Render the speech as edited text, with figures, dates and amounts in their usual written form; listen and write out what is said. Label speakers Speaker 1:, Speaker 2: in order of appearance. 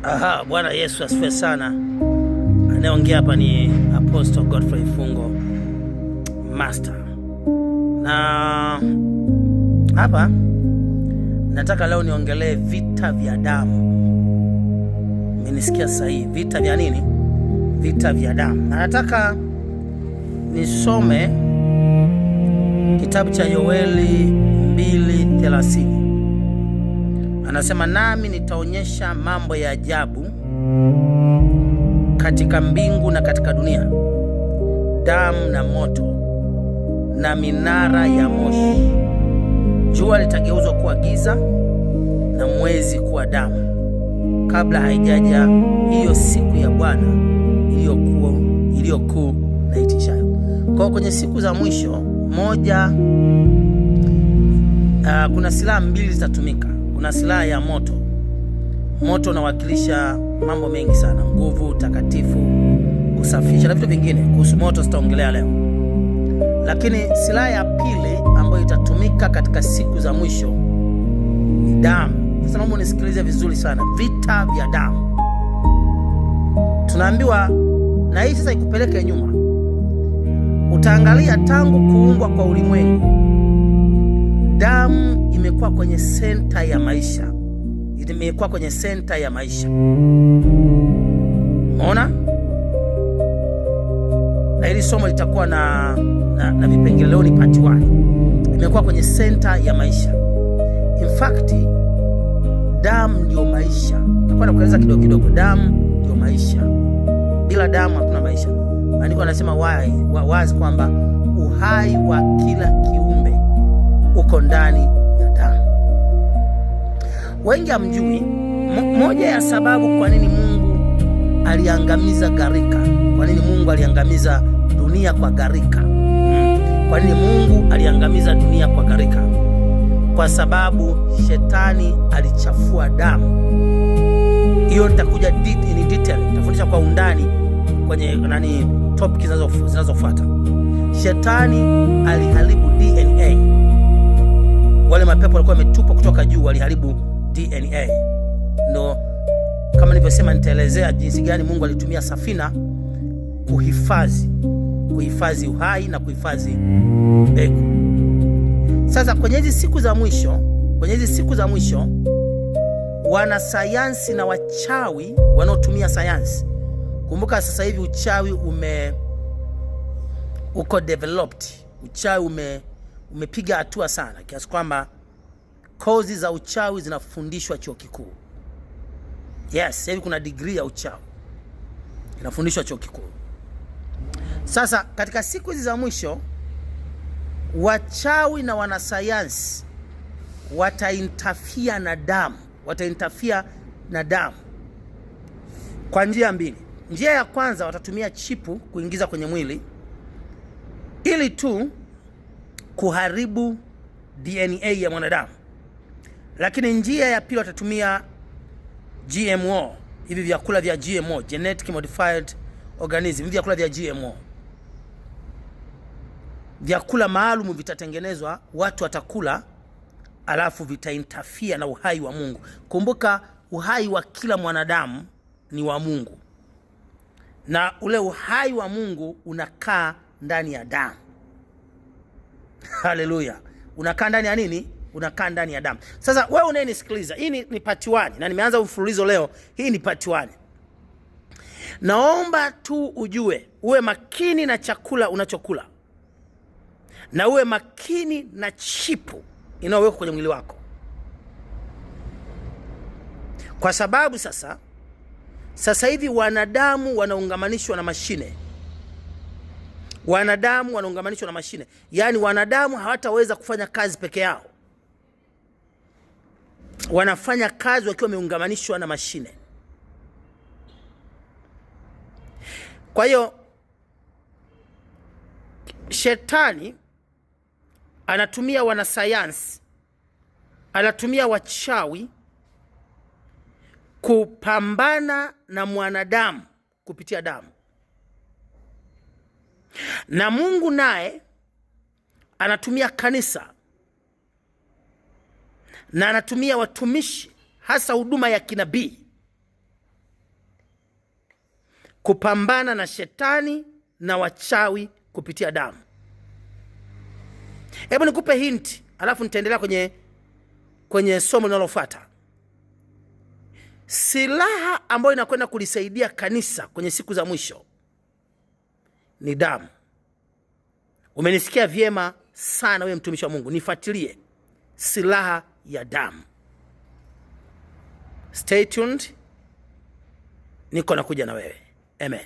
Speaker 1: Aha, Bwana Yesu asifiwe sana. Anayeongea hapa ni Apostle Godfrey Fungo Master, na hapa nataka leo niongelee vita vya damu. Mmenisikia sahihi? Vita vya nini? Vita vya damu. Na nataka nisome kitabu cha Yoeli 2:30. Anasema, nami nitaonyesha mambo ya ajabu katika mbingu na katika dunia, damu na moto na minara ya moshi. Jua litageuzwa kuwa giza na mwezi kuwa damu, kabla haijaja hiyo siku ya Bwana iliyokuu na itishayo. Kwa kwenye siku za mwisho moja, kuna silaha mbili zitatumika. Kuna silaha ya moto. Moto unawakilisha mambo mengi sana, nguvu, utakatifu, kusafisha na vitu vingine. Kuhusu moto sitaongelea leo, lakini silaha ya pili ambayo itatumika katika siku za mwisho ni damu. Sasa naomba unisikilize vizuri sana, vita vya damu tunaambiwa, na hii sasa ikupeleke nyuma, utaangalia tangu kuumbwa kwa ulimwengu, damu imekuwa kwenye senta ya maisha, imekuwa kwenye senta ya maisha. Umeona? Na hili somo litakuwa na vipengele. Leo ni part 1. Imekuwa kwenye senta ya maisha. In fact, damu ndio maisha. Nitakuwa nakueleza kidogo kidogo. Damu ndio maisha. Bila damu hakuna maisha. Maandiko yanasema wazi kwamba uhai wa kila kiumbe uko ndani ya damu. Wengi hamjui moja ya sababu kwa nini Mungu aliangamiza gharika, kwa nini Mungu aliangamiza dunia kwa gharika. Kwa nini Mungu aliangamiza dunia kwa gharika? Kwa sababu shetani alichafua damu. Hiyo nitakuja in detail, nitafundisha kwa undani kwenye nani topic zinazofuata. Shetani aliharibu DNA. Wale mapepo walikuwa wametupwa kutoka juu, waliharibu DNA. Ndo kama nilivyosema, nitaelezea jinsi gani Mungu alitumia safina kuhifadhi uhai na kuhifadhi mbegu. Sasa kwenye hizi siku za mwisho, kwenye hizi siku za mwisho, wanasayansi na wachawi wanaotumia sayansi. Kumbuka sasa hivi uchawi uko developed, uchawi umepiga hatua sana kiasi kwamba kozi za uchawi zinafundishwa chuo kikuu. Yes, sasa hivi kuna degree ya uchawi inafundishwa chuo kikuu. Sasa katika siku hizi za mwisho, wachawi na wanasayansi watainterfere na damu, watainterfere na damu kwa njia mbili. Njia ya kwanza, watatumia chipu kuingiza kwenye mwili ili tu kuharibu DNA ya mwanadamu, lakini njia ya pili watatumia GMO, hivi vyakula vya GMO, genetic modified organism, hivi vyakula vya GMO, vyakula maalum vitatengenezwa, watu watakula, alafu vitainterfere na uhai wa Mungu. Kumbuka uhai wa kila mwanadamu ni wa Mungu, na ule uhai wa Mungu unakaa ndani ya damu. Haleluya! Unakaa ndani ya nini? Unakaa ndani ya damu. Sasa wewe unayenisikiliza, hii ni part 1 na nimeanza mfululizo leo. Hii ni part 1. Naomba tu ujue, uwe makini na chakula unachokula na uwe makini na chipu inayowekwa kwenye mwili wako, kwa sababu sasa hivi wanadamu wanaungamanishwa na mashine. Wanadamu wanaungamanishwa na mashine, yaani wanadamu hawataweza kufanya kazi peke yao, wanafanya kazi wakiwa wameungamanishwa na mashine. Kwa hiyo shetani anatumia wanasayansi, anatumia wachawi kupambana na mwanadamu kupitia damu, na Mungu naye anatumia kanisa na anatumia watumishi, hasa huduma ya kinabii. Kupambana na shetani na wachawi kupitia damu. Hebu nikupe hint, alafu nitaendelea kwenye somo linalofuata. Silaha ambayo inakwenda kulisaidia kanisa kwenye siku za mwisho ni damu. Umenisikia vyema sana wewe mtumishi wa Mungu, nifuatilie. Silaha ya damu. Stay tuned, niko nakuja na wewe. Amen.